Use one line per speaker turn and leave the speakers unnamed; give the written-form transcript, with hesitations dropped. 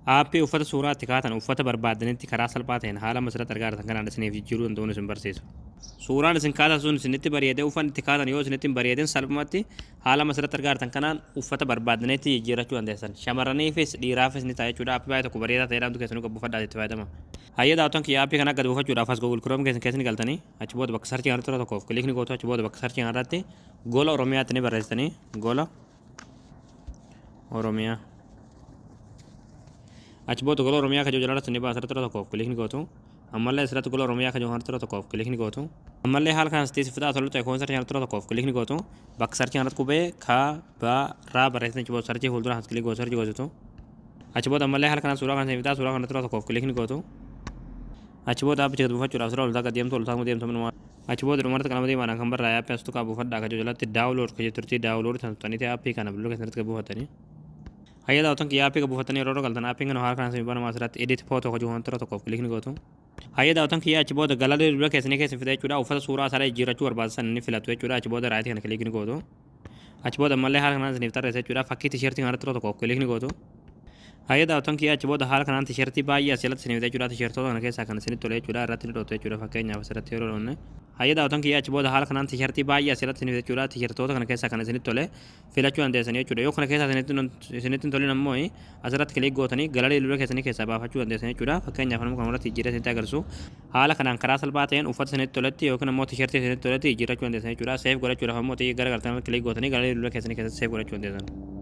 Aappii uffata suuraa itti kaatan uffata barbaadanitti karaa salphaa ta'een haala masirratti argaa jirtan kanaan isiniif jijjiiruu danda'uun isin barsiisa. Suuraan isin kaatan sun isinitti bareedee, uffanni itti kaatan yoo isinitti hin bareedin, salphumatti haala masirratti argaa jirtan kanaan uffata barbaadanitti jijjiirrachuu dandeessan. Shamarraniifis dhiiraafis ni ta'a jechuudha. Aappii baay'ee tokko bareedaa ta'edha. Hundi keessanuu buufadhaa itti fayyadama. Hayyee daawwattoon kiyya, aappii kana gad buufachuudhaaf as Google Chrome keessan keessa ni galtanii, achi booda bakka search kanarratti tokkoof click ni gootu. Achi booda bakka search kanarratti Gola Oromiyaatti ni barreessitanii, Gola Oromiyaa. Achi booda Gola Oromiyaa kajoo jalatti ni baasa, irratti tokkoof click ni gootu. Ammallee asirratti Gola Oromiyaa kajoo kanarratti tokkoof click ni gootu. Ammallee haala kanas teessiftaa tolu ta'e koon search kanarratti tokkoof click ni gootu. Bakka search kanarratti qubee K B R barreessitanii, achi booda search fuuldura as click gootu, search gootu. Achi booda ammallee haala kanaan suuraa kana fitaa, suuraa kanarratti tokkoof click ni gootu. Achi booda aappicha gad buufachuudhaaf suuraa oltaa gad deemtu, oltaa deemtu minumaa. Achi booda dhumarratti qalama diimaadhaan kan barraa'e aappii as tuqaa buufadhaa kajoo jalatti download kajoo turtii, download tan tuqanii aappii kana bilbila keessatti gad buufatanii. Hayya daawwattoon kiyya, aappii gad buufatanii yeroo galtan, aappiin kana haala kanaan isin banamaa, asirratti edit photo kajoo wantoota tokkoof click ni gootu. Hayya daawwattoon kiyya, achi booda gallery bilbila keessanii keessa fida jechuudha. Uffata suuraa isaa jijjiirrachuu barbaachisan ni filatu jechuudha. Achi booda right kana click ni gootu. Achi booda ammallee haala kanaan isiniif tarreessa jechuudha. Fakkii tisheertii kanarratti tokkoof click ni gootu. Hayya daawwattoon kiyya, achi booda haala kanaan tisheertii baay'ee as jalatti isiniif jechuudha. Tisheertoota kana keessaa kan isinitti tole jechuudha. Irratti ni dhootu jechuudha. Fakkeenyaaf asirratti yeroo dhoonne. Hayya daawwattoon kiyya, achi booda haala kanaan tisheertii baay'ee as jalatti isiniif jechuudha. Tisheertoota kana keessaa kan isinitti tole filachuu dandeessanii jechuudha. Yoo kana keessaa isinitti hin tolin ammoo, asirratti click gootanii gallery bilbila keessanii keessaa baafachuu dandeessan jechuudha. Fakkeenyaaf nama kan irratti jijjiiree isinitti agarsiisu, haala kanaan karaa salphaa ta'een uffata isinitti toletti yookiin ammoo tisheertii isinitti toletti jijjiirrachuu dandeessan jechuudha. Save godhachuudhaaf ammoo xiyya gara galtanii click gootanii gallery bilbila keessanii keessatti save godhachuu dandeessan.